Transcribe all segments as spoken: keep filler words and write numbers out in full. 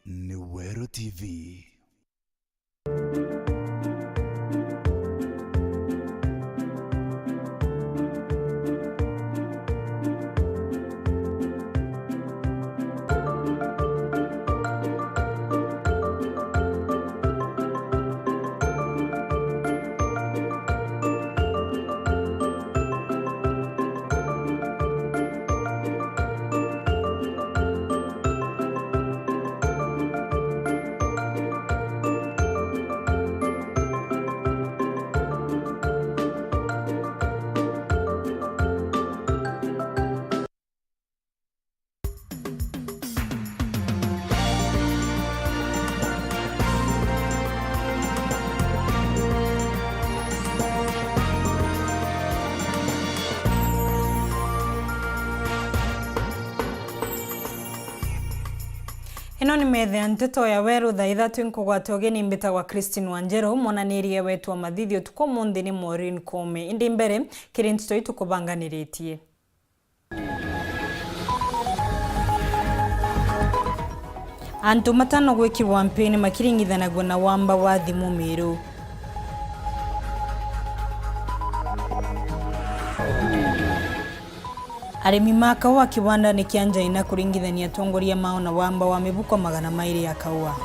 Ni Weru T V. Ino ni metha ya nteto ya Weru thaa ithatu, nkugwate ugeni, mbitagwa Christine Wanjeru, mwananirie wetu wa mathithi utuku umunthi ni Maureen Kome. Indi mbere, kiri nteto itukubanganiritie. Antu matano gwikirwa mpini makiringithanagua na wamba wa thimu Miru. Arimi ma kaua kiwandani kia Njaina kuringithania atongoria mao na wamba wa mibuko magana mairi ya kaua.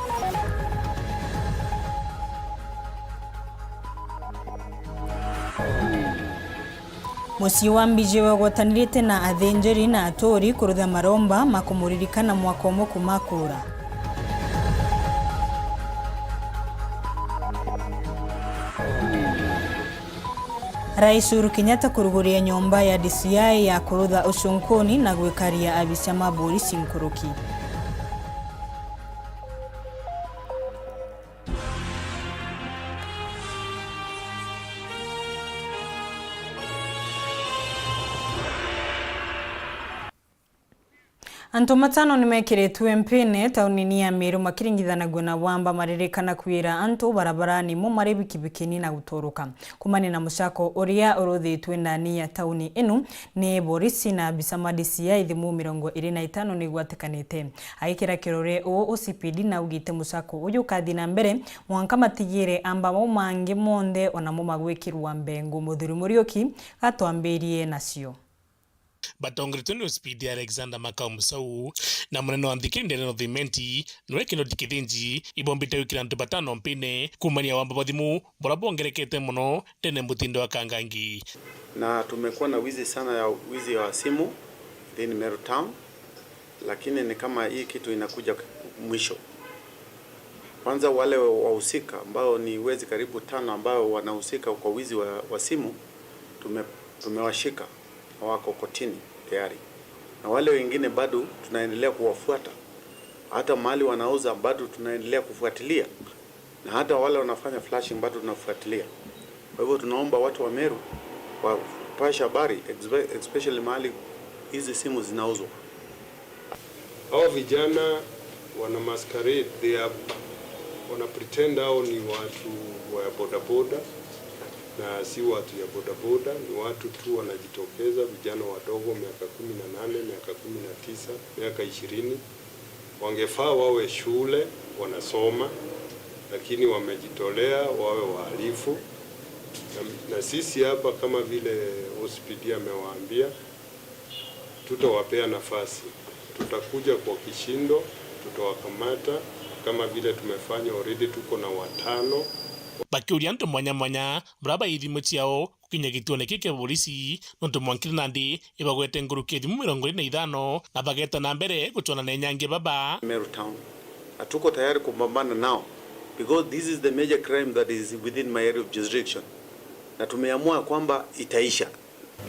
Mucii wa Mbiji wagwatanirite na athinjiri na aturi kurutha maromba ma kumuririkana mwaka umwe kuma akuura. Rais Uhuru Kenyatta kuruguria nyomba ya D C I ya kurutha ucunkuni na gwikaria abicha ma borisi nkuruki. Antu matano ni mekiritwe mpini taunini ya Miru makiringithanagua na wamba maririkana kwira antu barabarani mo mari bikibikini na guturuka. Kumania na mucako uria uruthitwe ndani ya tauni inu, ni borisi na abisa ma D C I thimu mirongo iri na itano ni igwatikanite. Agikira kirore uu, O C P D naugite mucako uyu ukathi na mbere mwanka matigire amba mau mangi monthe onamo magwikirwa mbengu. Muthuri Muriuki atwambirie nacio. Batongoretwe ni O C P D Alexander Makau Musau na munene wa nthikiri Daniel Thimenti, niwe Kinoti Kithinji, ibombite gwikira antu batano mpini kumania wamba bwa thimu buria bwongerekete mono ndene mutindo wa kangangi. Na tumekuwa na wizi sana ya wizi wa simu within Meru Town, lakini ni kama hii kitu inakuja mwisho. Kwanza, wale wahusika ambao ni wezi karibu tano ambao wanahusika kwa wizi wa, wa simu, tume-, tumewashika na wako kotini tayari, na wale wengine bado tunaendelea kuwafuata, hata mahali wanauza bado tunaendelea kufuatilia, na hata wale wanafanya flashing bado tunafuatilia. Kwa hivyo tunaomba watu wa Meru wapashe habari, expe-, especially mahali hizi simu zinauzwa. Hao vijana wana masquerade, they are, wana pretend hao ni watu wa bodaboda, na si watu ya bodaboda, ni watu tu wanajitokeza, vijana wadogo, miaka kumi na nane, miaka kumi na tisa, miaka ishirini. Wangefaa wawe shule, wanasoma, lakini wamejitolea wawe wahalifu. Na, na sisi hapa, kama vile O C P D amewaambia, tutawapea nafasi. Tutakuja kwa kishindo, tutawakamata kama vile tumefanya already, tuko na watano. Bakiuria antu mwanya mwanya baria bai thimu ciao gukinya gituone kii kia borisi, nontu mwankire nandi ibagwete nkuruki ya thimu mirongo iri na ithano, na bageta na mbere gucwana na enyangi baba. Meru Town. Hatuko tayari kupambana nao because this is the major crime that is within my area of jurisdiction. Na tumeamua kwamba itaisha.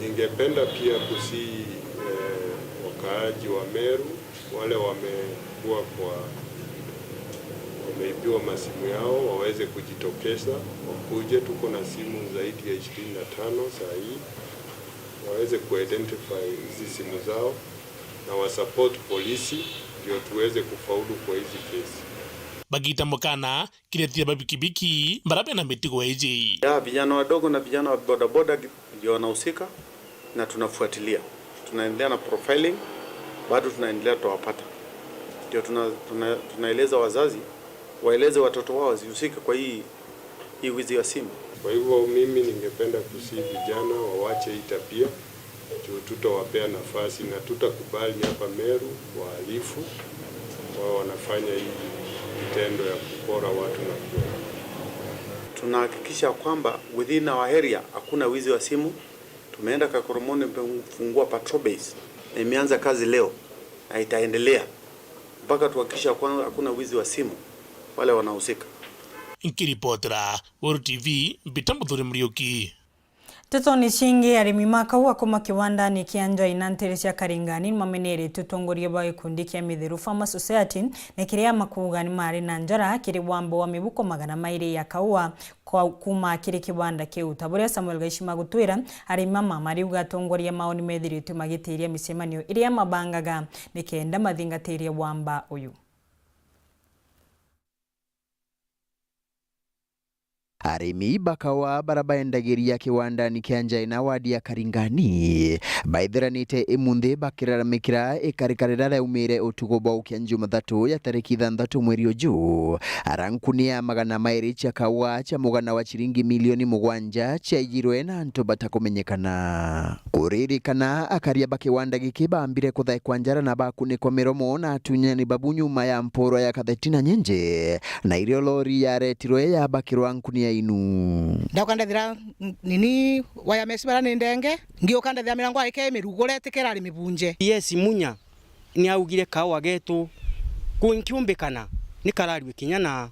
Ningependa pia kusihi, eh, wakaaji wa Meru, wale wamekuwa kwa, wameibiwa masimu yao, waweze kujitokeza, wakuje. Tuko na simu zaidi ya ishirini na tano saa hii, waweze kuidentify hizi simu zao na wasupport polisi, ndio tuweze kufaulu kwa hizi kesi. Bagita mukana kiretire babikibiki baria bena mitugo iji. Ya, vijana wadogo na vijana wa bodaboda ndio wanahusika na tunafuatilia. Tunaendelea na profiling, bado tunaendelea, tutawapata. Ndio tuna-, tuna-, tunaeleza wazazi waeleze watoto wao wasihusike kwa hii, hii wizi wa simu. Kwa hivyo mimi ningependa kusihi vijana wawache hii tabia, juu tutawapea nafasi na tutakubali hapa Meru wahalifu wao wanafanya hii vitendo ya kupora watu na kuua. Tunahakikisha kwamba within our area hakuna wizi wa simu. Tumeenda Kakoromoni, tumefungua patrol base na imeanza kazi leo na itaendelea mpaka tuhakikisha kwamba hakuna wizi wa simu wale wanahusika. Nkiripotera Weru T V, Mbita Muthuri Muriuki. Ntetoni cingi, arimi ma kaua kuma kiwandani kia Njaina ntere cia Karingani nimameneretwe utongoria bwa gikundi kia Mitheru Farmer Society, na kiria makuuga ni mari na njara kiri wamba wa mibuko magana mairi ya kaua kwa, kuma kiri kiwanda kiu. Ta buria Samuel Gaishima agutwira, arimi ama mariuga atongoria mao nimethiritwe magitiria micemanio iria mabangaga nikenda mathingatirie wamba uyu. Arimi ba kaua bara baendagiria kiwandani kia Njaina wadi ya Karingani baithiranite imunthi bakiraramikira ikarika riria riaumire utuku bwa ukia Jumathatu ya tariki ithanthatu mweri uju, ara nkunia magana mairi cia kaua cia mugana wa ciringi milioni mugwanja ciaijirwe na antu batakumenyekana. Kuririkana, akaria ba kiwanda giki baambire kuthaikwa njara na bakunikwa miromo na atunyani babu nyuma ya mpurwa ya katheti na nyenje, na irio lori yaretirwe yabakirwa nkunia inu. Ndauka ndethira n-, nini, waya mesi bara ni ndenge, ngiuka ndethira mirango aike mirugure tikera ari mibunje. Yes, Munya. Ni augire kaua getu ku nkiumbikana ni kararue kinya na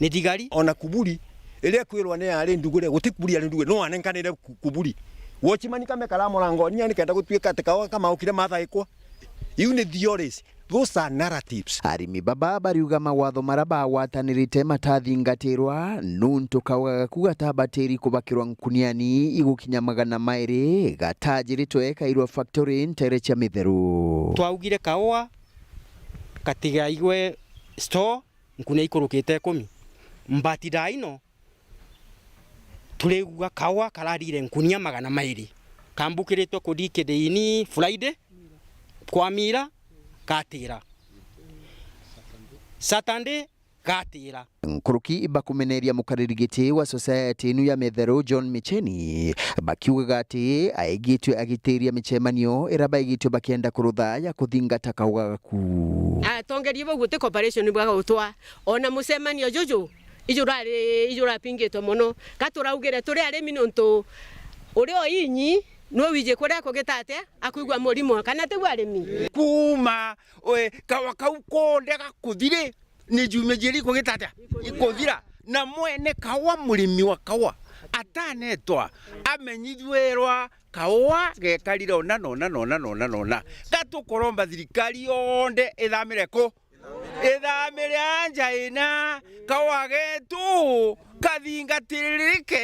ni thigari. Ona kuburi iria kwirwa ni yari ndugure, guti kuburi yari ndugure, no anenkanire ku-, kuburi. Watchman kame kara murangoni, ni kenda gutuika ati kaua kamaukire mathaikwa. Iu ni theories. Those are narratives. Arimi baba bariuga mawatho mara bagwatanirite matathingatirwa, nuntu kaua gaku gatabatiri kubakirwa nkuniani igukinya magana mairi, gatajiritwe kairwa factory ntere cia Mitheru. Twaugire kaua gatigaigwe store nkunia ikurukite ikumi. But thaa ino turigua kaua kararire nkunia magana mairi. Kambukiritwe kuthii kithiini Friday kwa mira, gatira. Saturday, gatira. Nkuruki bakumeneria mukariri giti wa society inu ya Mitheru, John Micheni, bakiugaga ati aigitwe agitiria micemanio ira baigitwe bakienda kurutha ya kuthingata kaua gaku. Atongeria bau guti cooperation bwa gutwa ona mucemanio juju ijurari, ijurapingitwe mono. Ka turaugire turi arimi nontu uria o inyi nwe wiji kuria kugita atia akwigua murimo, kana tigua arimi? Kuuma, we, kaua kau konthe gakuthiri, ni jumia jieri ikugita atia? Ikuthira. Na mwene kaua, murimi wa kaua, atanetwa amenyithwirwa kaua gekarire ona, nona, nona, nona, nona. Gatukuromba thirikari yonthe ithamire ku? Ithamire anja ina kaua getu kathingatiririke,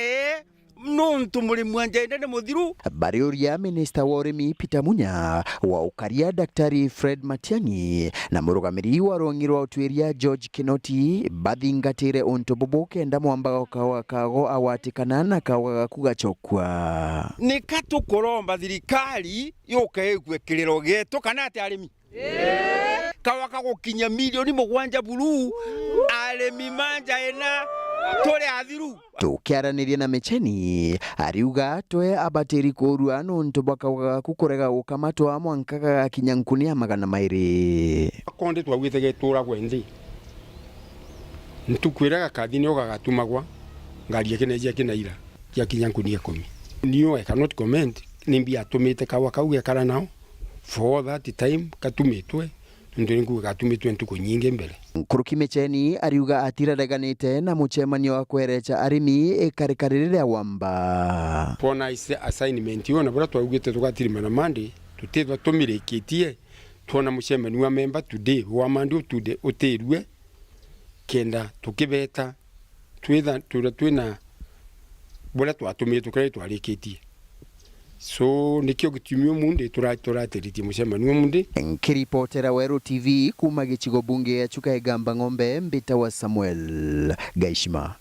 nuntu murimi wa njaine ni muthiru. Bariuria minista wa urimi Peter Munya, wa ukaria Daktari Fred Matiang'i, na murugamiri wa rwang'i rwa utuiria George Kinoti bathingatire untu bubu kenda mwamba wa kaua kago agwatikana na kaua gaku gacokua. Nika tukuromba thirikari yuke igwe kiriro gietu kana ati arimi? Kaua kagukinyia milioni mugwanja buru, arimi ma njaina turi athiru. Tukiaraniria na Micheni, ariuga twe abatiri kuurua nuntu bwa kaua gaku kurega gukamatwa mwanka gagakinya nkunia magana mairi. Konde twauite geturagwe nthi. Ntuku iria gakathi nio gagatumagwa, ngari ya kinaija kinaira, giakinya nkunia ikumi. Niu I cannot comment, ni mbia atumite kaua kau gekara nao for all that time katumitwe, nontu ni nkuuga katumitwe ntuku nyingi mbere. Nkuruki Micheni ariuga atirareganite na mucemanio wa kwerecha arimi ikarika riri ria wamba. Twona ase-, assignment iyo, na buria twaugite tugatirimana Monday, tutithwa tumirikitie, twona mucemanio wa memba today, wa Monday today, utirue, kenda tukibeta twitha-, twira twina buria twatumitwe kiria twarikitie. So, nikio gitumi umundi tura-, turatiritie mucemanio umundi. Nkiripotera Weru T V kuuma gicigo bunge ya Chuka Igamba Ng'ombe, mbita wa Samuel Gaishima.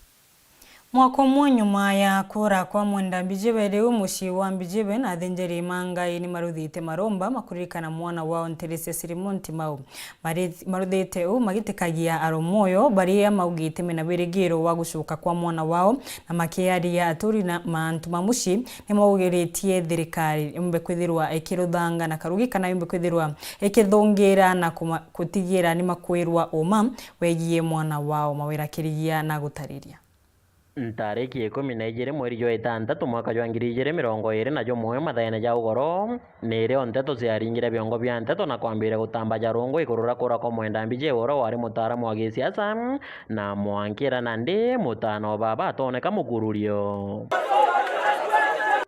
Mwaka umwe nyuma ya kuura kwa Mwenda Mbijibe, riu mucii wa Mbijibe na athinjiri ma Ngai ni maruthite maromba makuririkana mwana wao Nteresia Sirimon Timau. Mari-, maruthite uu magitikagia aromwoyo baria maugite mena wirigiro wa gucoka kwa mwana wao, na makiaria aturi na mantu ma mucii, ni maugiritie thirikari yumbe kwithirwa ikiruthanga na karugi kana yumbe kwithirwa ikithungira na kuma-, gutigira ni makwirwa uma wegie mwana wao. Mawira Kirigia na gutariria. Ntariki ikumi na ijiri mweri jwa itantatu mwaka jwa ngiri ijiri mirongo iri na jumwe, mathaene ja ugoro, ni rio nteto ciaringire biongo bia nteto na kwambiria gutamba ja rungu iguru ria kuura kwa Mwenda Mbijibe uria wari mutaaramu wa gisiasa, na mwankira nandi mutano baba atoneka mukururio.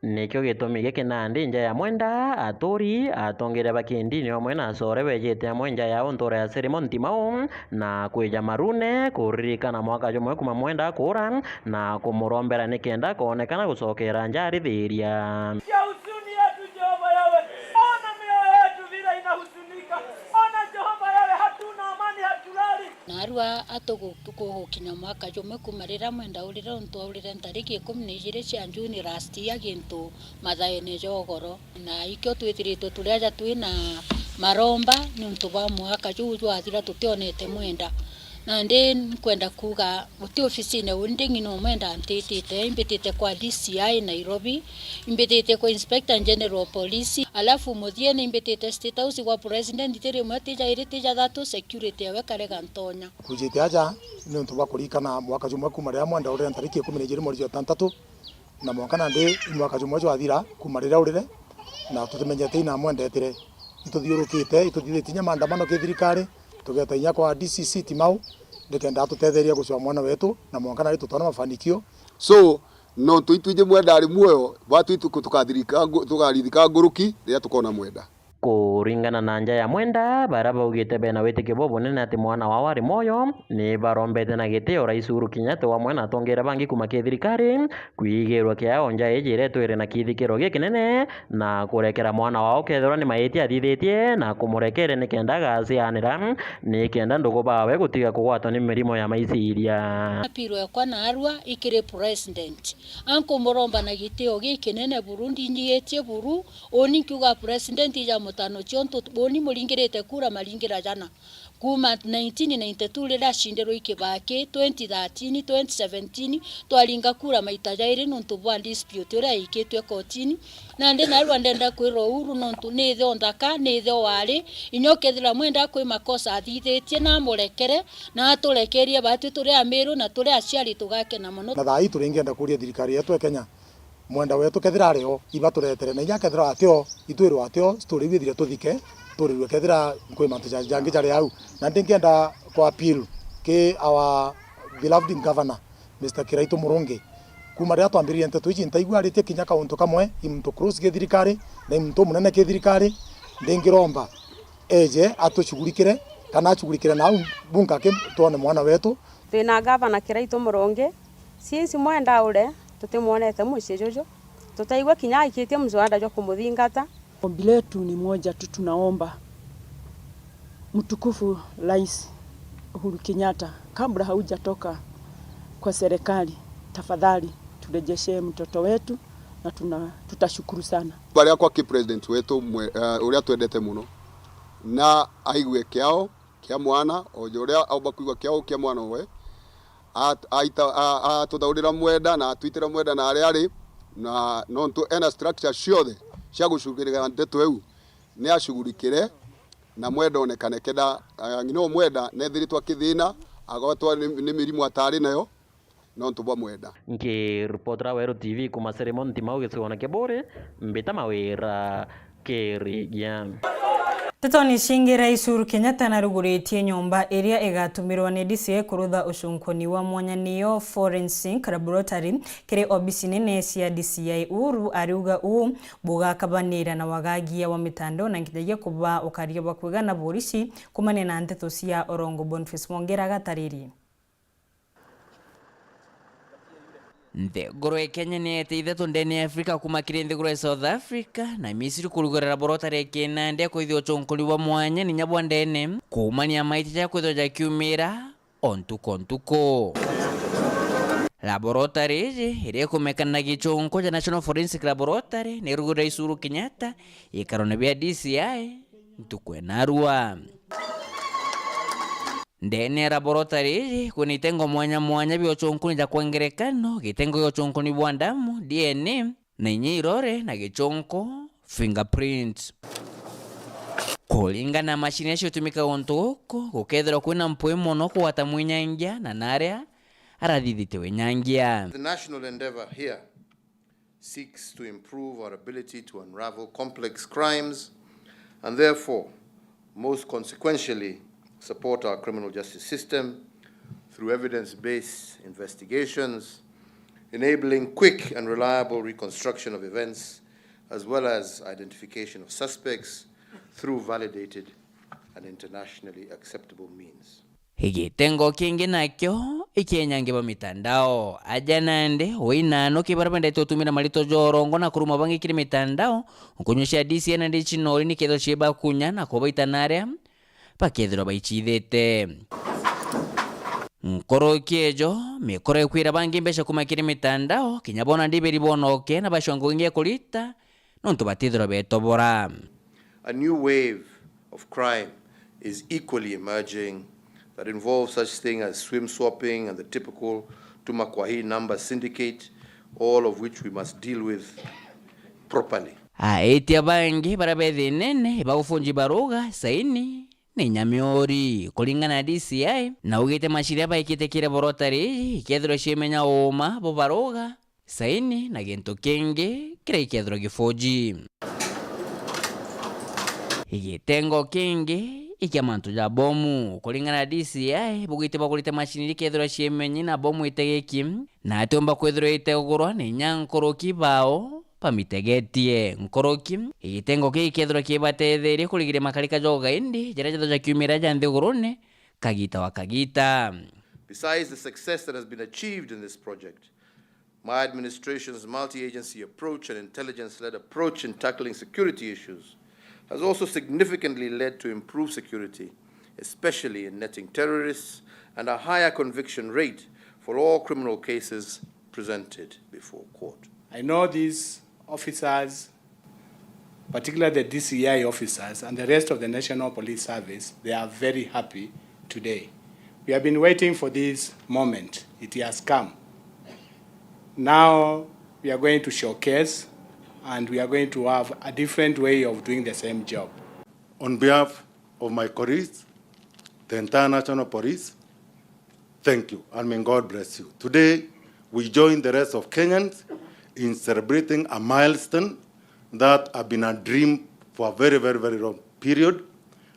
Nikio gitumi giki nandi nja ya Mwenda, aturi, atongeria ba kindini amwe na acore bejite amwe nja yao ntura ya Sirimon Timau, na kwija marune kuririkana mwaka jumwe kuma Mwenda kuura, na kumurombera nikenda akoonekana gucokera nja arithiria. Sikia huzuni yetu, Jehova Yawe. Ona mioyo yetu vile inahuzunika. Ona, Jehova Yawe, hatuna amani, hatulali. Naarua atugu-, tukugukinya mwaka jumwe kuma riria Mwenda aurire, untu aurire ntariki ikumi na ijiri cia Juni last year, gintu mathaene ja ugoro. Na ikio twithiritwe turi aja twina maromba niuntu bwa mwaka juu jwathira tutionete Mwenda. Nandi nkwenda kuuga guti ofisine uu ndi ng'ina o Mwenda antitite, imbitite kwa D C I Nairobi, imbitite kwa Inspector General of Police, alafu muthiene imbitite State House gwa President, ti rimwe, ti jairi, ti jathatu, security yawe karega ntonya. Kujite aja niuntu bwa kurikana mwaka jumwe kuma riria Mwenda aurire ntariki ikumi na ijiri mweri jwa itantatu, na mwanka nandi mwaka jumwe jwathira kuma riria aurire, na tutimenyete ina Mwenda etire. Ituthiurukite, ituthithitie inya maandamano ki thirikari, tugeta inya kwa D C C Timau, nikenda atutetheria gucua mwana wetu, na mwanka nandi tutona mafanikio. So, nontu itwiji Mwenda ari muoyo, batu itu-, tukathirika ngu-, tukarithika nguruki riria tukona Mwenda. Kuringana na nja ya Mwenda, baria baugite bena witikio bubunene ati mwana wao ari mwoyo, ni barombete na gitio Rais Uhuru Kenyatta wamwe na atongeria bangi kuma ki thirikari kwigirwa kiao nja iji iria itwire na kithikiro gikinene, na kurekera mwana wao kethirwa ni maitia athithitie, na kumurekeria nikenda agacianira, nikenda ndugu bawe gutiga kugwatwa ni mirimo ya maiciria. Appeal yakwa naarua ikiri president. Ankumuromba na gitio gikinene buru, ndinyigitie buru, Uuni nkiuga president ija mutano ciontu uuni muringirite kura maringira jana. Kuma nineteen ninety-two riria acindirwe i Kibaki, twenty thirteen, twenty seventeen, twaringa kura maita jairi niuntu bwa dispute uria yaikitue kotini. Nandi naarua ndenda kwirwa Uhuru niuntu ni ithe o nthaka, ni ithe o wari, inya ukethira Mwenda kwi makosa athithitie na amurekere, na aturekerie batwi turi Amiru na turi aciari tugakena mono. Na thaa ii turingienda kuria thirikari yetu e Kenya, Mwenda wetu kethira ari o, ibaturetere, na inya kethira atio, itwirwe atio, story iu ithire tuthike, turirwe kethira kwi mantu ja-, jangi jari au. Na ndingienda kwa appeal ki our beloved governor, Mister Kiraitu Murungi. Kuma riria twambiririe nteto iji, ntaigua aritie kinya kauntu kamwe, i muntu close gi thirikari, na i muntu umunene ki thirikari, ndingiromba eje atushughulikire, kana ashughulikire nau bunka ki twone mwana wetu. Twina gavana Kiraitu Murungi, since Mwenda aure, tutimwonete mucii juju. Tutaigua kinya aikitie mswada jwa kumuthingata. Ombi letu ni moja tu, tunaomba mtukufu Rais Uhuru Kenyatta, kabla haujatoka kwa serikali, tafadhali turejeshee mtoto wetu na tuna-, tutashukuru sana. Baria kwa ki president wetu mwe-, eh, uria twendete muno, na aigue kiao kia mwana, o uria aumba kuigua kiao kia mwana owe, at-, aita-, a-, atuthaurira Mwenda na atwitira Mwenda na aria ari, na nontu ena structure ciothe cia gucugurikira ndeto iu, ni acugurikire na Mwenda onekane kenda, a, ng'ina o Mwenda nethiritwe akithina, agwatwa ni, ni mirimu atari nayo, nontu bwa Mwenda. Nkiripotera Weru T V kuma Cerimon Timau gicigoone kia Buuri, mbita Mawira Kirigia. Ntetoni cingi, Rais Uhuru Kenyatta naruguritie nyomba iria igatumirwa ni D C I kurutha ucunkuni wa mwanya, niyo Forensic Laboratory, kiri obisi nene cia D C I. Uhuru ariuga uu bugakabanira na wagagia wa mitandao na nginyagia kuba ukaria bwa kwigana borisi kumania na nteto cia urongo. Boniface Mwongera agataririe. Nthiguru ya Kenya ni yete ithatu ndene ya Afrika kuma kiri nthiguru ya South Africa na Misiri kurugurira borotari ya kinandi ya kwithia ucunkuri bwa mwanya ninya bwa ndene, kuumania maiti ja kwithwa jakiumira o ntuku o ntuku. Laboratory iji iria ikumekana na gichunku ja National Forensic Laboratory ni irugurire i Uhuru Kenyatta ikarone bia D C I ntuku ya narua. Ndene ya laboratory iji kwina itengo mwanya mwanya bia uchunkuni ja kwa ngerekano, gitengo gia uchunkuni bwa damu, D N A, na inya irore na gichunku, fingerprints. Kuringana na mashini iria ciutumika guntu guku, gukethirwa kwina mpwi mono kugwata mwinyangia na naria arathithite winyangia. The national endeavour here seeks to improve our ability to unravel complex crimes and therefore, most consequentially, support our criminal justice system through evidence-based investigations, enabling quick and reliable reconstruction of events, as well as identification of suspects through validated and internationally acceptable means. Gitengo kingi nakio ikienyangi ba mitandao. Aja nandi, ui na anuki baria bendete utumira marito ja urongo na kuruma bangi kiri mitandao, nkunyu cia D C I nandi cinori nikethirwa ciibakunya na kubaita naria bakethirwa baicithite. Nkuruki ejo, mikoro ikwira bangi mbeca kuma kiri mitandao, kinya bona ndiberi bonoke na bacua ngugi ingi ya kurita, nontu batithirwa betobora. A new wave of crime is equally emerging that involves such thing as swim swapping and the typical Tuma kwa hii number syndicate, all of which we must deal with properly. Aitia bangi baria be thinene ba ufunji baruga, saini, ni nyamiori, kuringana na D C I, na augite macini iria baikite kiri laboratory iji ikethirwa ciimenya uuma bo baruga, saini na gintu kingi kiria gikethirwa gifoji. Gitengo kingi ikia mantu ja bomu. Kuringana na D C I, bugiti bagurite macini iria ikethirwa ciimenyi na bomu itegeki, na atiumba kwithirwa itegurwa ni inya nkuruki bao bamitegetie. Nkuruki, gitengo kii gikethirwa kibatetheria kurigiria makarika ja ugaidi jaria jethirwa jakiumira ja nthigurune kagita wa kagita. Besides the success that has been achieved in this project, my administration's multi-agency approach and intelligence-led approach in tackling security issues has also significantly led to improved security, especially in netting terrorists, and a higher conviction rate for all criminal cases presented before court. I know these officers, particularly the D C I officers and the rest of the National Police Service, they are very happy today. We have been waiting for this moment. It has come. Now we are going to showcase and we are going to have a different way of doing the same job. On behalf of my colleagues, the entire National Police, thank you, and may God bless you. Today, we join the rest of Kenyans in celebrating a milestone that have been a dream for a very, very, very long period.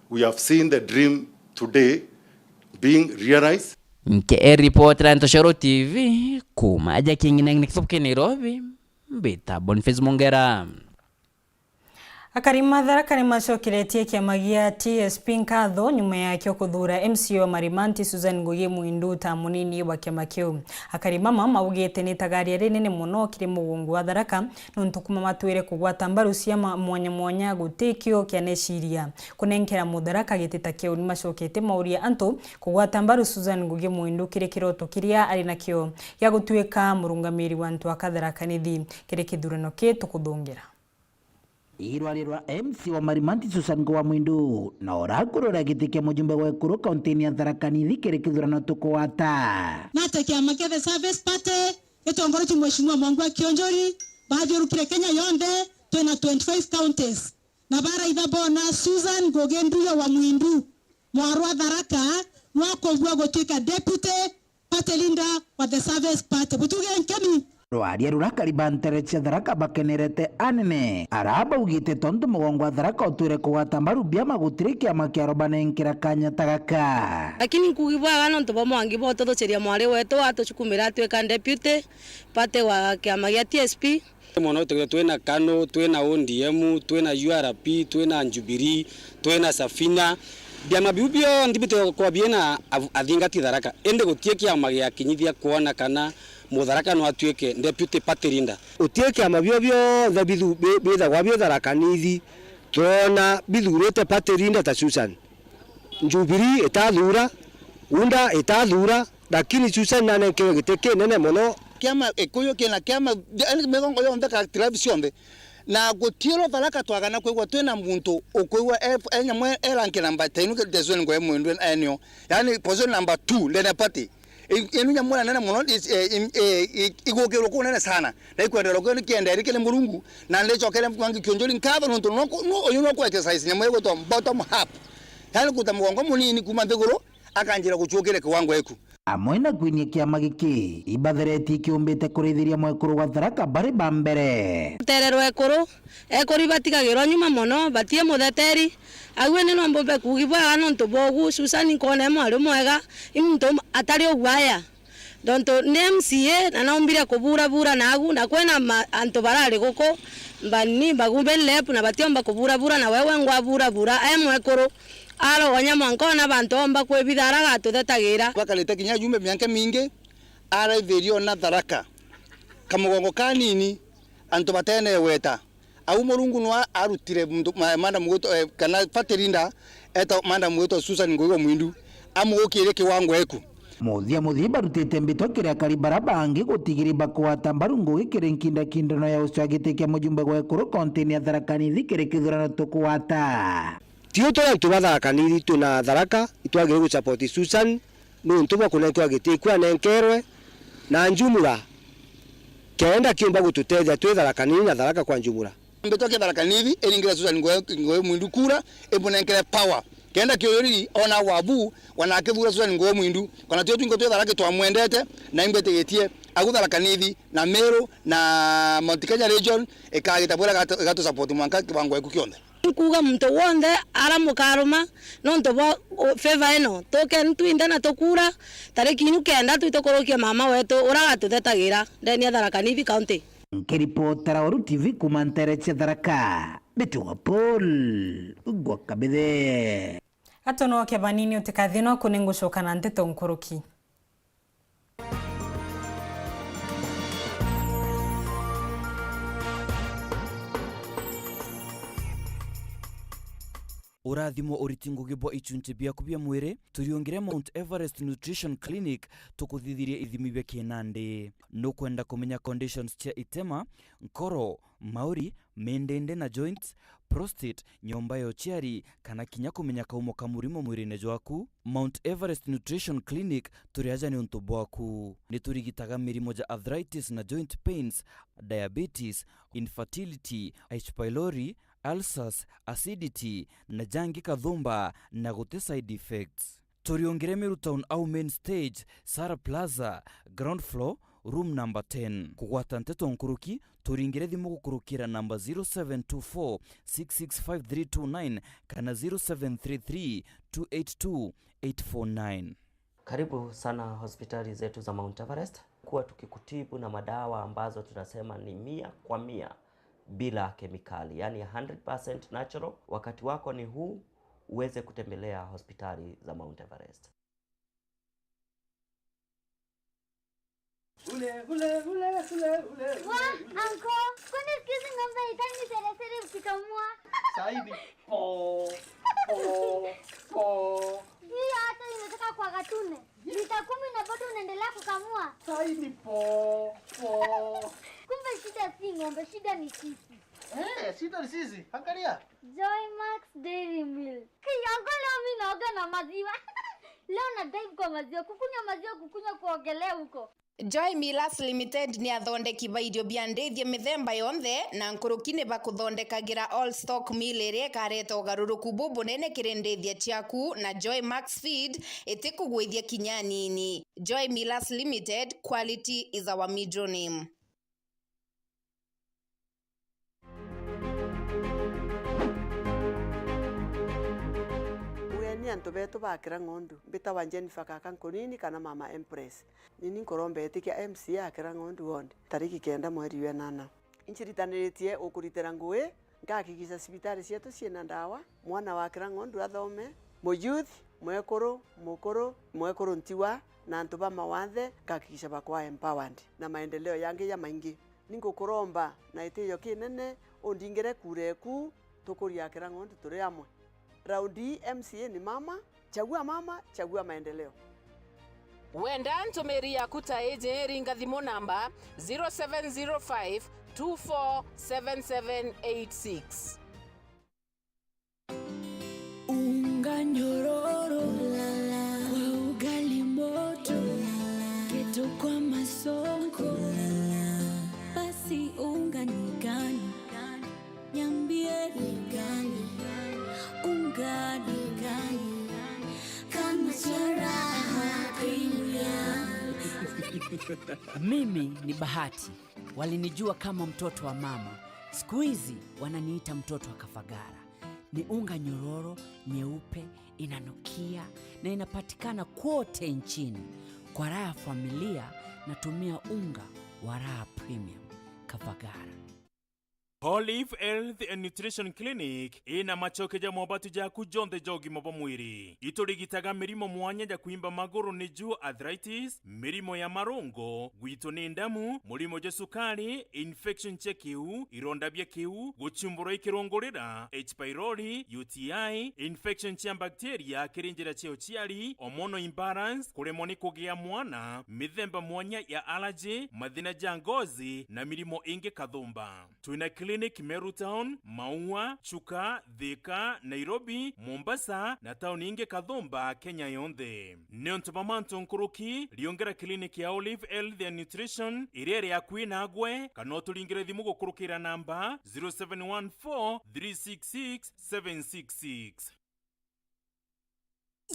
We have seen the dream today being realized. Nke report la Ntoshoro T V, kuma aja Kingi na Nairobi, mbita Boniface Mongera. Akari ma Tharaka ni macokeretie kiama gia T S P nkatho nyuma yakio kuthuura M C A wa Marimanti Susan Ngugi Mwindu ta munini wa kiama kiu. Akari mama maugite ni itagaria rinene mono kiri mugongo wa Tharaka, nontu kuma matwire kugwata mbaru ciama mwanya mwanya guti kio kianeciria kunenkera Mutharaka giti ta kiu. Ni macokete mauria antu kugwata mbaru Susan Ngugi Mwindu kiri kiroto kiria ari nakio gia gutuika murungamiri wa antu a Katharaka nithi kiri kithurano ki tukuthungira. Irwari rwa M C wa Marimanti Susan Ngowa Mwindu na urakurura giti kia mujumbe wa Ekuru kauntini ya Tharaka Nithi kiri kithurano tukugwata. Na ati kiama kia The Service Party gitongoretue Mheshimiwa Mwangi wa Kionjori bathiurukire Kenya yonthe, twina twenty-five counties, na baraitha bona Susan Ngugi Nduyo wa Mwindu, mwarwa Tharaka, nwa kubua gutuika deputy party leader wa The Service Party. Butuge nkeni. Rwaria rura kari ba ntere cia Tharaka bakenerete anene. Ara baugite tontu mugongo wa Tharaka utwire kugwata mbaru biama gutiri kiama kiarobanenkera kanya ta gaka. Lakini nkugi bwega nontu bwa Mwangi bwa ututhuciria mwari wetu atucukumira atuika deputy party wa kiama gia T S P. Mono twithirwe twina KANU, twina O D M, twina U R P, twina Jubilee, twina Safina. Biama biu bionthe bithirwa kwa biina athingati Tharaka, indi guti kiama giakinyithia kwona kana Mutharaka no atuike deputy party leader. Guti kiama bio bionthe bithu-, bi-, bithagwa bio Tharaka Nithi twona bithurite party leader ta Susan. Jubilee itathura, UDA itathura, Lakini Susan nanenkewe giti kinene mono. Kiama Gikuyu kina kiama, yani, migongo yonthe, ka tribe cionthe. Na gutiurwa Tharaka twagana kwigua twina muntu ukwigua e, e nyamu e rank number ten, ke Susan Ngoe Mwindu enio. Yani, position number two ndene party. I-, inu nyamu nene mono, is, eh, im-, eh, i-, igukirwe kunene sana. Na ikwenderwa kio ni kienda iri kiri Murungu. Na ndichokere mwangi kionjori nkatho nontu no ku-, no, uyu no ku exercise nyamu igwitwa bottom up. Yani, kuruta mugongo munini kuma nthiguru, akanjira gucukire kiwango eku. Amwe na kwinia kiama giki, ibatheretie kiumbite kurithiria mwekuru wa Tharaka bari ba mbere. Rutere rwa ekuru, ekuru ibatigagirwa nyuma mono, batie mutheteri. Agu ni no mbumbe kuugi bwega nontu bwa ugu, Susan nkwona e mwari mwega, i muntu um-, atari ugwaya. Tontu ni M C A na naumbire kuburabura nagu, na kwina ma-, antu barari guku, mbani, bagume lep na batiomba kuburabura, na wewe ngwaburabura, e mwekuru. Arogonya mwanka ona bantu omba kwibitha ara agatuthetagirira. Bakarite kinya jumbe mianka mingi, araithirio na Tharaka. Kamugongo kanini, antu batenegweta. Au Murungu nwa arutire muntu, ma-, madam gwitwa, eh, kana party leader, eta madam gwitwa Susan Ngoiwa Mwindu, amugukire kiwango eku. Muthia muthia barutite mbitwa kiri akari bara bangi gutigiri bakwata mbaru ngugi kiri nkindakindano ya ucwa giti kia mujumbe gwa ekuru kaunti-ini ya Tharaka Nithi kiri kithurano tukwata. Ti utu antu ba Tharaka Nithi twina Tharaka itwagire gusupport Susan niuntu bwa kunenkerwa giti kiu anenkerwe na njumura, kenda kiumba gututethia twi Tharaka Nithi na Tharaka kwa njumura. Mbitwa kia Tharaka Nithi iringire Susan Ngoe, Ngoe Mwindu kura, imunenkere power. Kenda kiuyuri ona wabu, wanakithura Susan Ngoe Mwindu, kana tio twingo twi Tharaka twamwendete, na imbetigitie agu Tharaka Nithi, na Meru, na Mount Kenya region, ikagita bwira igatu-, igatusupport mwanka kiwango eku kionthe. Nkuuga muntu wonthe ara mukaruma nontu bwa, u-, favor ino. Tukeni twinthe na tukura, tariki inu kenda twitukurukie mama wetu ura agatuthetagirira ndeni ya Tharaka Nithi County. Nkiripotera Weru T V kuuma nteere cia Tharaka, mbitagwa Paul Gwakabithe. Gatonoke banini utikathie no kuni ngucoka na nteto nkuruki. Urathimo uriti ngugi bwa ichunchi biaku bia mwiri, turiungire Mount Everest Nutrition Clinic, tukuthithirie ithimi bia kinandi. Nukwenda kumenya conditions cia itema, nkoro, mauri, mindindi na joints, prostate, nyomba ya uciari, kana kinya kumenya kaumo ka murimo mwirine jwaku? Mount Everest Nutrition Clinic turi aja niuntu bwaku. Niturigitaga mirimo ja arthritis na joint pains, diabetes, infertility, H. pylori, ulcers, acidity, na jangi kathumba, na guti side effects. Turiungire Meru Town au main stage, Sara Plaza, ground floor, room number ten. Kugwata nteto nkuruki, turingire thimu gukurukira namba zero seven two four six six five three two nine kana zero seven three three two eight two eight four nine. Karibu sana hospitali zetu za Mount Everest. Kuwa tukikutibu na madawa ambazo tunasema ni mia kwa mia bila kemikali, yani hundred percent natural. Wakati wako ni huu, uweze kutembelea hospitali za Mount Everest. Ule, ule, ule, ule, ule, ule. Wa, anko, kwani siku hizi ng'ombe haitaki seresere ukikamua? Saidi. Po, po, po. Hiyo hata inataka kwa gatune. Lita kumi na bado unaendelea kukamua. Saidi po, po. Kumbe shida si ng'ombe, shida ni sisi. Eh, shida ni sisi. Angalia. Joy Max Dairy Milk. Hey, anko, leo mi naoga na maziwa. Leo na dive kwa maziwa, kukunywa maziwa, kukunywa kuogelea huko. Joy Millers Limited ni athondeki ba irio bia ndithia mithemba yonthe, na nkuruki ni bakuthondekagira all stock meal iria ikareta ugaruruku bubunene kiri ndithia ciaku, na Joy Max Feed itikugwithia kinya anini. Joy Millers Limited, quality is our middle name. Ugeni antu betu bakira ng'ondu, mbitawa Jennifer Kaka Nkunini kana Mama Empress. Nini nkuromba itikia M C A akira ng'ondu ward, tariki kenda mweri wa enana. Inciritaniritie ukuritira ngui, ngakikisha cibitari cietu ciina ndawa, mwana wa kira ng'ondu athome, muyouth, mwekuru, mukuru, mwekuru ntiwa, na antu ba mawathe, ngakikisha bakwa empowered, na maendeleo yangi jamaingi. Ningukuromba na gitiio kinene undingire kura eku, tukurie akira ng'ondu turi amwe. Raundi ii M C A ni mama, chagua mama, chagua maendeleo. Wenda ntumiri yaku ta iji, ringa thimu namba zero seven zero five two four seven seven eight six. Unga nyororo kwa ugali moto, kitu kwa masonko, basi unga ni gani? Niambie ni gani? Unga ni gani? Kama cha Raha Premium. Mimi ni Bahati. Walinijua kama mtoto wa mama. Siku hizi wananiita mtoto wa Kafagara. Ni unga nyororo, nyeupe, inanukia na inapatikana kwote nchini. Kwa raha ya familia, natumia unga wa Raha Premium. Kafagara. Olive Health and Nutrition Clinic ina macoke ja mobatu jaku jonthe ja ugima bwa mwiri. Iturigitaga mirimo mwanya ja kwimba maguru, niju, arthritis, mirimo ya marungo, gwitwo ni ndamu, murimo jwa sukari, infection cia kiu, ironda bia kiu, guchumburwa i kirungurira, H pylori, U T I, infection cia bacteria kiri njira cia uciari, hormonal imbalance, kuremwa ni kugia mwana, mithemba mwanya ya allergy, mathina ja ngozi na mirimo ingi kathumba. Twina clinic Meru Town, Maua, Chuka, Thika, Nairobi, Mombasa na tauni ingi kathumba Kenya yonthe. Niuntu bwa mantu nkuruki, riungera clinic ya Olive Health and Nutrition iria iri akui nagwe, kana uturingire thimu gukurukira namba zero seven one four three six six seven six six.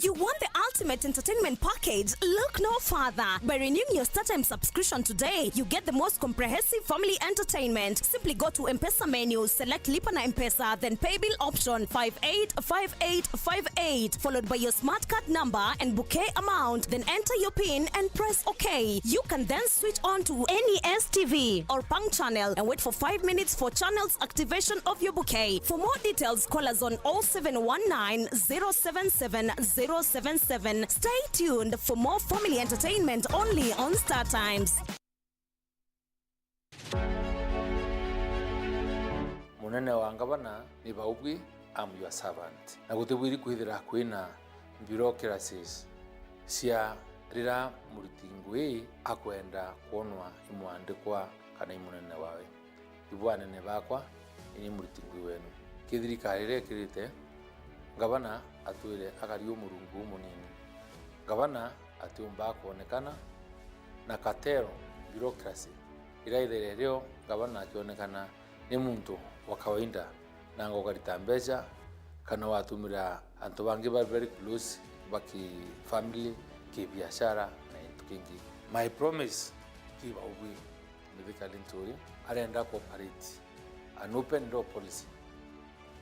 You want the ultimate entertainment package? Look no further. By renewing your StarTimes subscription today, you get the most comprehensive family entertainment. Simply go to M-Pesa menu, select Lipa na M-Pesa, then pay bill option five eight five eight five eight, followed by your smart card number and bouquet amount. Then enter your pin and press OK. You can then switch on to any S T V or Pang channel and wait for five minutes for channels activation of your bouquet. For more details, call us on oh seven one nine, zero seven seven, zero seven seven. Stay tuned for more family entertainment only on StarTimes. Munene wa ngavana ni baubwi, I'm your servant. Na gutibwiri kwithira kwina bureaucracies cia rira muriti ngui akwenda kwonwa i mwandikwa kana i munene wawe. Ibu anene bakwa, ini muriti ngui wenu. Ki thirikari iria ikirite, ngavana atwire akari u murungu umunini. Ngavana atiumba kwonekana na cartel, bureaucracy, iraithiria rio ngavana akionekana ni muntu wa kawaida, nanga ukarita mbeca, kana watumira antu bangi ba very close ba ki family, ki biashara na into kingi. My promise ki baubwi, Mithika Linturi arenda ku operate an open door policy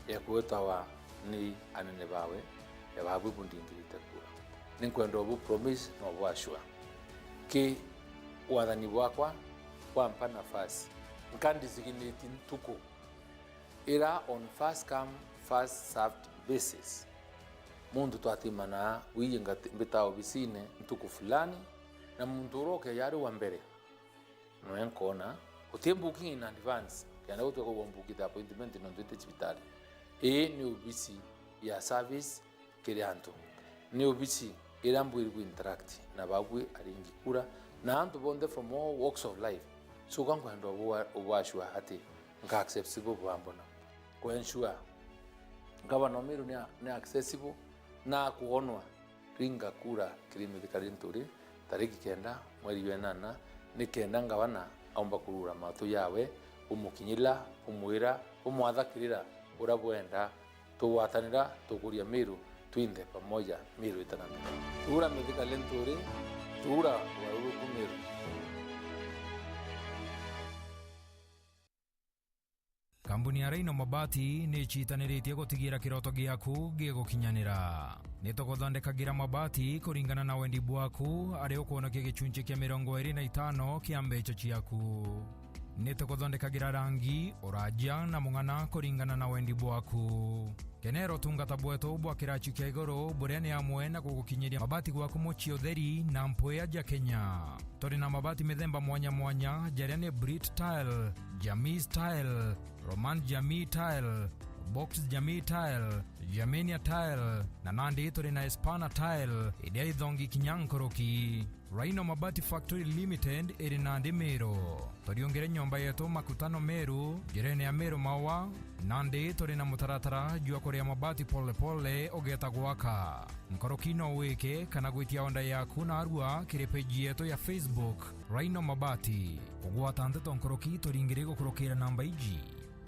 ya kwitawa ni anene bawe, ya babu bundingirite kura. Ninkwenda ubu promise na ubu assure. Ki wathani bwakwa bwampa nafasi, nka designate ntuku ira on first come, first served basis. Muntu twatimana wiye ngati-, mbita obisine ntuku fulani, na muntu uria ukeja ari wa mbere, noe nkona, uti booking in advance, kenda gutwika ugwa mbukite appointment nontu iti cibitari. Ii ni obisi ya service kiri antu. Ni obisi iria mbwiri ku interact na babwi aringi kura na antu bonthe from all walks of life. So ka nkwenda ubu-, ubu assure ati nka accessible bwambona. Ku ensure ngavana o Meru ni a-, ni accessible na akuonwa. Ringa kura kiri Mithika Linturi tariki kenda mweri jwa inana, ni kenda ngavana aumba kurura matu jawe, umukinyira, umwira, umwathakirira uria bwenda. Tugwatanira, tukuria Meru, twinthe pamoja, Meru itana mipaka. Tuura Mithika Linturi, tuura ugaruruku Meru. Kambuni ya Rhino Mabati ni icitaniritie gutigira kiroto giaku gigukinyanira. Ni tuguthondekagira mabati kuringana na wendi bwaku, ari ukwonokia gicunci kia mirongo iri na itano kia mbeca ciaku. Ni tuguthondekagira rangi, uraja na mung'ana kuringana na wendi bwaku. Kenera utungata bwetu bwa kiraci kia iguru, buria ni amwe na gugukinyiria mabati gwaku mucii utheri na mpwia ja Kenya. Turi na mabati mithemba mwanya mwanya, jaria ni Brit Tile, Jamii Style, Roman Jamii Tile, Box Jamii Tile, Germania Tile, na nandi turi na Espana Tile, iria ithongi kinya nkoroki. Rhino Mabati Factory Limited iri nandi Meru. Turiungire nyomba yetu Makutano Meru, njirene ya Meru Maua, nandi turi na mutaratara jwa kuria mabati pole pole ugeta gwaka. Nkoroki no wike kana gwitia onda yaku narua kiri page yetu ya Facebook, Rhino Mabati. Kugwata nteto nkoroki turingire gukurukira namba iji.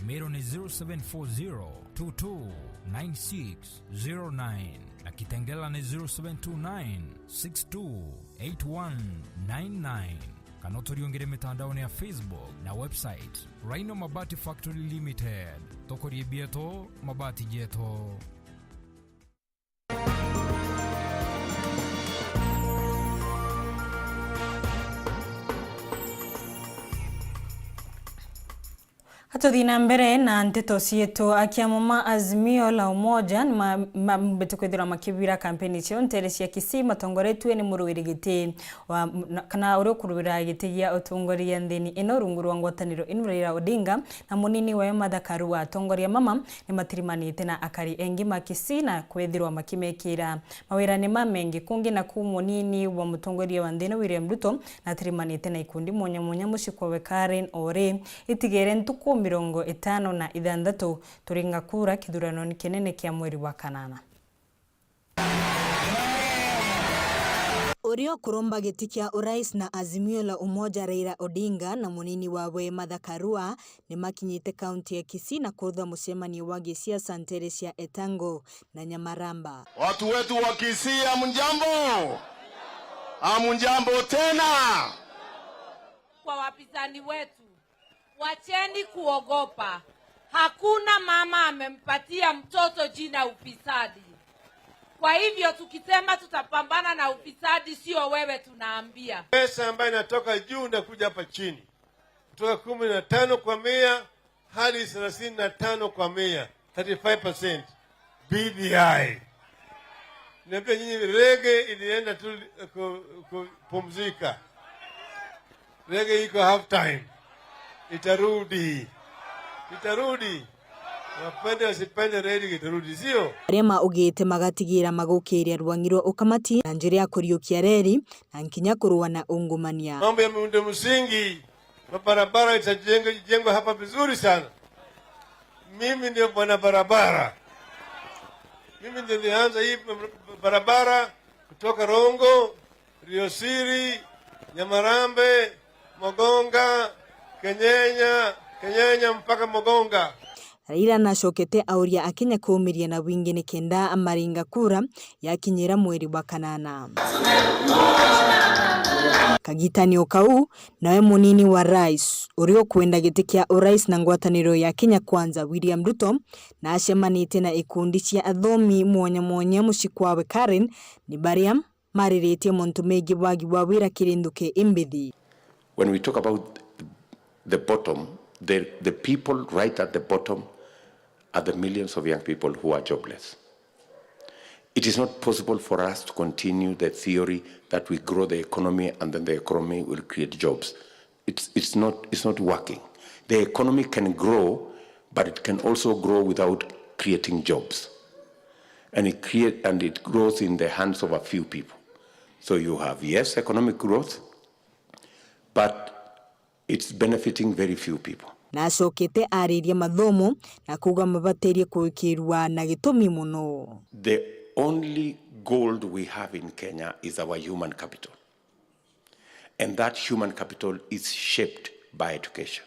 Meru ni zero seven four zero two two nine six zero nine na Kitengela ni zero seven two nine six two eight one nine nine. Kana uturiungire mitandaoni ya Facebook na website, Rhino Mabati Factory Limited. Tukurie bietu, mabati jetu. Atuthi na mbere na nteto cietu, akiama ma Azimio la Umoja ni ma-, ma-, mambite kwithirwa makibira kampeni ciao ntere cia Kisii, matongoretue ni murwiri giti wa, na, kana uria ukurwira giti gia utongoria nthini ino rungu rwa ngwataniro ino, Raila Odinga, na munini wayo Martha Karua. Atongoria mama ni matirimanite na akari engi ma Kisii na kwithirwa makimekira mawirani mamengi. Kungi naku, munini wa mutongoria wa nthi ino William Ruto natirimanite na ikundi mwanya mwanya mucii kwawe Karen. Ori itigere ntuku mirongo itano na ithanthatu turinga kura kithuranoni kinene kia mweri wa kanana. Uria ukuromba giti kia urais na Azimio la Umoja Raila Odinga na munini wawe Martha Karua ni makinyite kaunti ya Kisii na kurutha mucemanio wa gisiasa ntere cia Etango na Nyamaramba. Watu wetu wa Kisii, hamjambo? Hamjambo tena? Kwa wapinzani wetu, wacheni kuogopa. Hakuna mama amempatia mtoto jina ufisadi. Kwa hivyo tukisema tutapambana na ufisadi, sio wewe tunaambia. Pesa ambayo inatoka juu na kuja hapa chini, kutoka kumi na tano kwa mia hadi thelathini na tano kwa mia, thirty-five percent, B B I. Niambia nyinyi, rege ilienda tu ku-, kupumzika. Rege iko half time. Itarudi. Itarudi. Wapende wasipende, rege itarudi, sio? Aria maugite magatigira magukiria rwangi rwa ukamati na njira ya kuriukia reri na nkinya kurua na ungumania. Mambo ya miundo msingi, mabarabara itajengwa, ijengwa hapa vizuri sana. Mimi ndio bwana barabara. Mimi ndio nilianza hii barabara kutoka Rongo, Riosiri, Nyamarambe, Mogonga, Kenyenya, Kenyenya mpaka Mogonga. Raila nacokete auria Akenya kuumiria na bwingi nikenda amaringa kura yakinyira mweri wa kanana. Kagitani o kau, nawe munini wa rais, uria ukwenda giti kia urais na ngwataniro ya Kenya Kwanza, William Ruto, nacemanitie na ikundi cia athomi mwanya mwanya mucii kwawe Karen, ni baria mariritie montu megii wagi wa wira kiri nthuki imbithi. When we talk about the bottom, the, the people right at the bottom are the millions of young people who are jobless. It is not possible for us to continue the theory that we grow the economy and then the economy will create jobs. It's, it's not, it's not working. The economy can grow, but it can also grow without creating jobs. And it create, and it grows in the hands of a few people. So you have, yes, economic growth, but it's benefiting very few people. Nacokete ariria mathomo na kuuga mabatirie kuikirwa na gitumi mono. The only gold we have in Kenya is our human capital. And that human capital is shaped by education.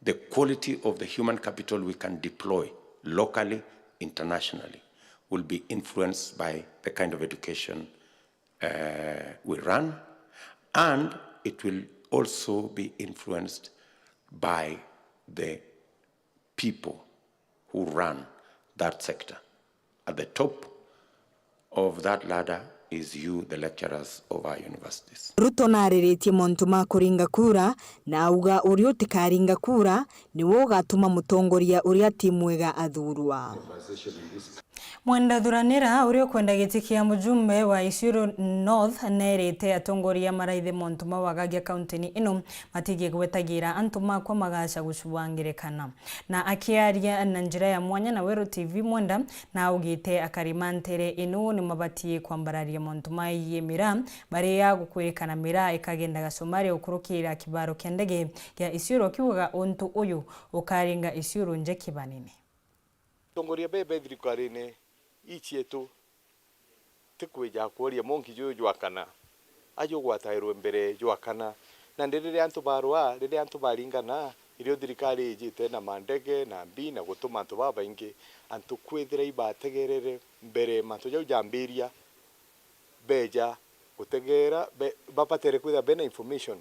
The quality of the human capital we can deploy locally, internationally, will be influenced by the kind of education, uh, we run, and it will also be influenced by the people who run that sector. At the top of that ladder is you, the lecturers of our universities. Ruto nariritie montu ma kuringa kura, na auga uria utikaringa kura niwe ugatuma mutongoria uria ti mwega athurwa. Mwenda Thuranira, uria ukwenda giti kia mujumbe wa Isiolo North, nerite atongoria maraithe montu mawagagia kaunti-ini ino, matige gwetagira antu makwa magaca gucubwa ngerekana. Na akiaria na njira ya mwanya na Weru T V, Mwenda naugite akari ma ntere ino ni mabatie kwambararia montu magie miraa, bari ya gukwirikana miraa ikagendaga Somalia gukurukira kibaro kia ndege gia Isiolo, akiugaga untu uyu ukaringa Isiolo nje kibanene. Atongoria bebe thirikarine ii cietu, ti kwija kworia monki juju jwa kana, aja ugwatairwe mbere jwa kana. Nandi riria antu barwaa, riria antu baringana, irio thirikari ijite na mandege na mbi na gutuma antu babaingi, antu kwithira ibategerere mbere mantu jau jambiria, beja gutegeera, be-, babatere kwithira bena information.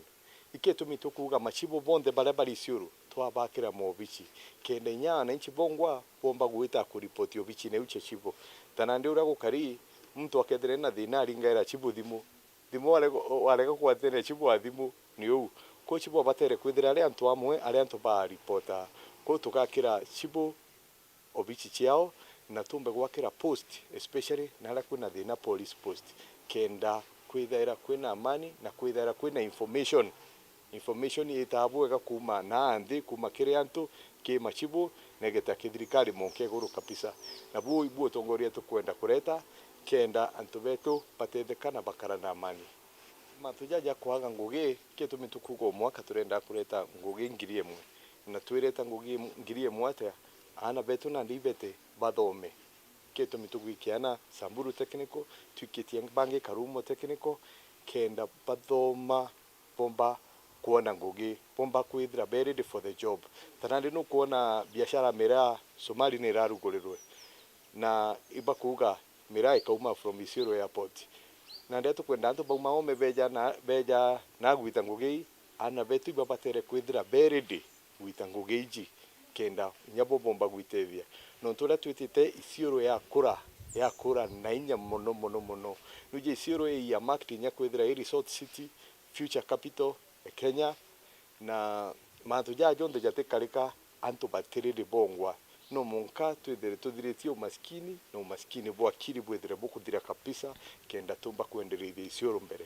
Iki itumi tukuuga machibu bonthe baria bari Isiolo, twabakira moobichi, kenda inya ananchi bongwa bomba gwita kuripoti obichine iu cia chibu. Ta nandi uria gukari, muntu akethira ena thina aringaira chibu thimu, thimu warega, warega kugwatania chibu wa thimu, ni uu. Kwou chibu abatere kwithira ari antu amwe, ari antu ba ripota. Kwou tugakira chibu obichi ciao, na tumbe gwakira post, especially naria kwina thina police post, kenda kwithaira kwina amani na kwithaira kwina information. Information itaa bwega kuuma na nthi, kuuma kiri antu, ki machibu, na igeta ki thirikari monke iguru kabisa. Na buu ibu utongoria tukwenda kureta, kenda antu betu batetheka na bakara na amani. Mantu jaja kwaga ngugi, gitumi tukuuga o mwaka turenda kureta ngugi ngiri imwe. Na twireta ngugi im-, ngiri imwe atia? Aana betu nandi ibete bathome. Gitumi tugwikia aana Samburu Technical, twikitie bangi Karumo Technical, kenda bathoma, bomba kwona ngugi, bomba kwithira be ready for the job. Ta nandi nukwona biashara miraa Somali ni irarugurirwe, na ibakuuga miraa ikauma from Isiolo Airport. Na ndeto kwenda antu bauma ome beja na, beja na gwita ngugi ii, aana betu ibabatere kwithira be ready gwita ngugi iji, kenda inya bo bomba gwitethia. Nontu uria twitite Isiolo yakura, yakura na inya mono, mono, mono. Nuji Isiolo i earmarked inya kwithira i resort city, future capital e Kenya, na mantu jaa jonthe jatikarika, antu batiriri bongwa. No mwanka twithire tuthiritie umaskini, na umaskini bwa akiri bwithire bukuthira kabisa, kenda tumba kwendereithia Isiolo mbere.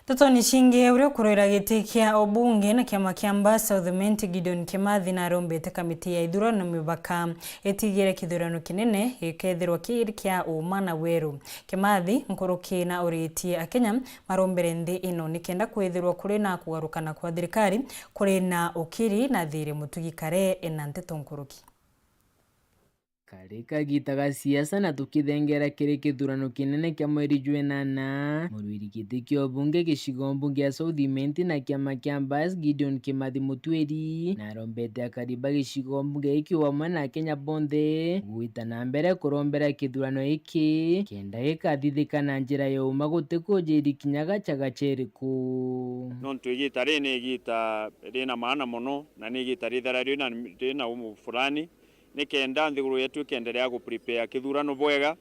Ntetoni cingi, uria ukurwira giti kia ubunge na kiama kia Mbaa South Imenti, Gideon Kimathi, narombete kamiti ya ithurano mibaka itigire kithurano kinene gikethirwa kiri kia uma na weru. Kimathi, nkuruki na uritie Akenya marombere nthi ino nikenda kwithirwa kuri na kugarukana kwa thirikari kuri na ukiri na thiri mutugi kare ena nteto nkuruki. Kari kagiita ga siasa na tukithengera kiri kithurano kinene kia mweri jwa inana, murwiri giti kia ubunge gicigo mbunge ya South Imenti na kiama kia Mbas, Gideon Kimathi Mutwiri, narombete akari ba gicigo mbunge giki o amwe na Akenya bonthe gwita na mbere kurombera kithurano giki kenda gikathithika na njira ya uma gutikujiri kinya gacha gacha iriku. Nontu igiita riri ni igiita rina maana mono na ni igiita rithera rina, rina umu fulani, nikenda nthiguru yetu ikenderea gu prepare kithurano bwega.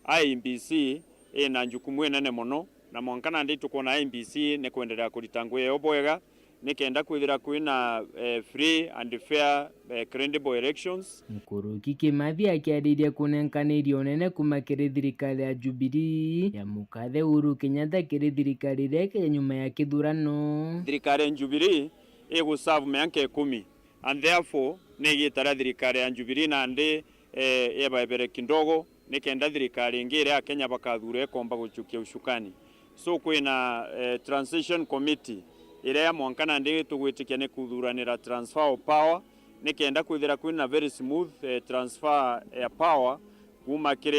I E B C ina njukumu inene mono, na mwanka nandi tukwona I E B C ni kwenderea kurita ngugi yayo bwega, nikenda kwithira kwina, eh, free and fair, eh, credible elections. Nkuruki Kimathi akiariria kunenkaniria unene kuma kiri thirikari ya Jubilee ya mukathe Uhuru Kenyatta kiri thirikari iria ikija nyuma ya kithurano. Thirikari ya Jubilee iguserve mianka ikumi, and therefore ni igiita ria thirikari ya Jubilee nandi, eh, yebaebere kidogo, nikenda thirikari ingi iria Akenya bakathuura ikomba guchukia ushukani. So kwina, eh, transition committee iria ya mwanka nandi tugwitikia ni kuthuranira transfer of power, nikenda kwithira kwina very smooth, eh, transfer ya power kuma kiri,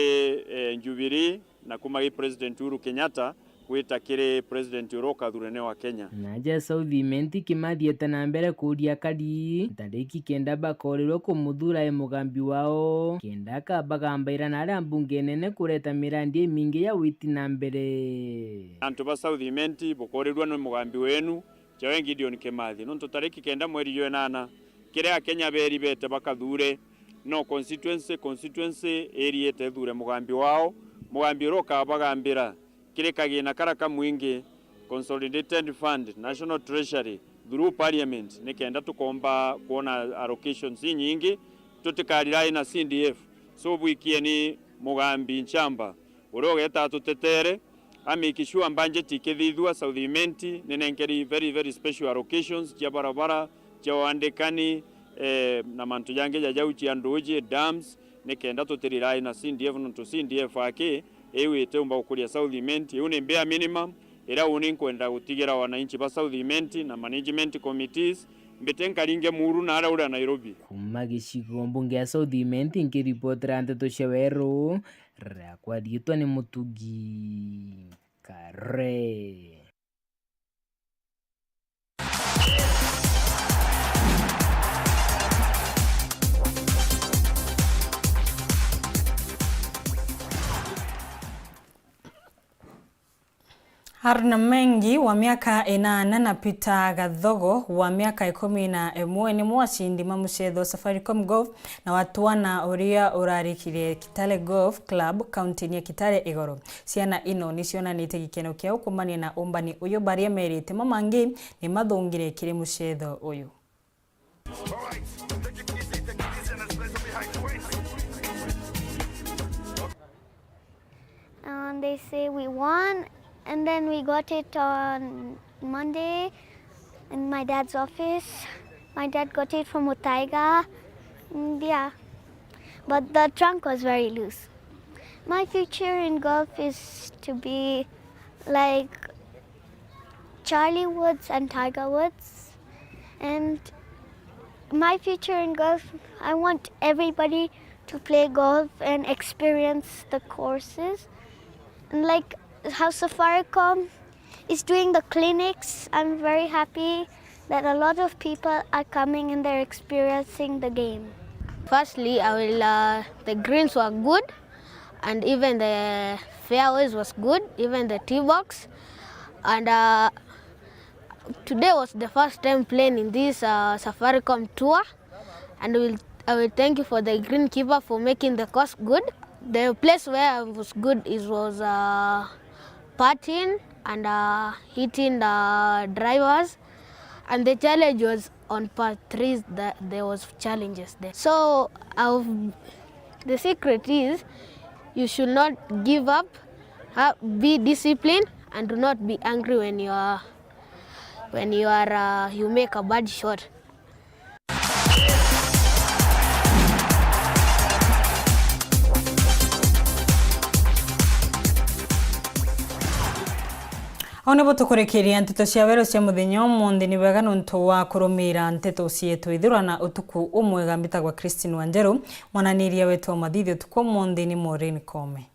eh, Jubilee na kuma gi President Uhuru Kenyatta gwita kiri President uria ukathuranwa wa Kenya. Na aja South Imenti Kimathi eta na mbere kuuria akari ntariki kenda bakoorirwe kumuthuura e mugambi wao, kenda akabagambaira na aria mbunge nene kureta mirandi imingi ya witi na mbere. Antu ba South Imenti bukoorirwa ni mugambi wenu, jawe Gideon Kimathi, nontu tariki kenda mweri jwa inana, kiria Akenya beeri beete bakathuure, no constituency, constituency iriite ithuure mugambi wao, mugambi uria ukabagambira kiri kagina karia kamwingi, Consolidated Fund, National Treasury, through Parliament, nikenda tukomba kwona allocations inyingi Tutikarira na C D F. So bwikieni Mugambi Nchamba, uria ugeeta atutetere, a make sure budget ikithithua South Imenti, ni nenkeri very, very special allocations cia barabara, cia waandikani, eh, na mantu jangi ja jau cia nduuji, dams, nikenda tutirirai na C D F, nontu C D F aki iu itiumba gukuria South Imenti. Iu ni bare minimum iria uni nkwenda gutigira wananchi ba South Imenti na management committees, mbite nkaringe muuru na aria uria Nairobi. Kuuma gicigo mbunge ya South Imenti, nkiripotera nteto cia Weru, riakwa riitwa ni Mutugi Kare. Haruna Mengi wa miaka inana na Peter Gathogo wa miaka ikumi na imwe nimo acindi ma mucetho Safaricom Golf na watwana uria urarikire Kitale Golf Club, kaunti-ini ya Kitale igoro. Ciana ino ni cionanitie gikeno kiao kumania na umbani uyu, baria merite mamangi ni mathungire kiri mucetho uyu. And they say we won, and then we got it on Monday in my dad's office. My dad got it from Muthaiga. And yeah, but the trunk was very loose. My future in golf is to be like Charlie Woods and Tiger Woods. And my future in golf, I want everybody to play golf and experience the courses. And like how Safaricom is doing the clinics, I'm very happy that a lot of people are coming and they're experiencing the game. Firstly, I will, uh, the greens were good, and even the fairways was good, even the tee box. And, uh, today was the first time playing in this, uh, Safaricom tour, and will, I will thank you for the greenkeeper for making the course good. The place where I was good, it was, uh, putting and, uh, hitting the drivers, and the challenge was on par threes that there was challenges there. So I've, the secret is you should not give up, ha-, be disciplined, and do not be angry when you are, when you are, uh, you make a bad shot. Au nibo tukurikiria nteto cia Weru cia muthenya umunthi. Ni bwega nontu wa kurumira nteto cietu. Ithirwa na utuku umwega. Mbitagwa Christine Wanjeru, mwananiria wetu wa mathithi utuku umunthi ni Maureen Kome.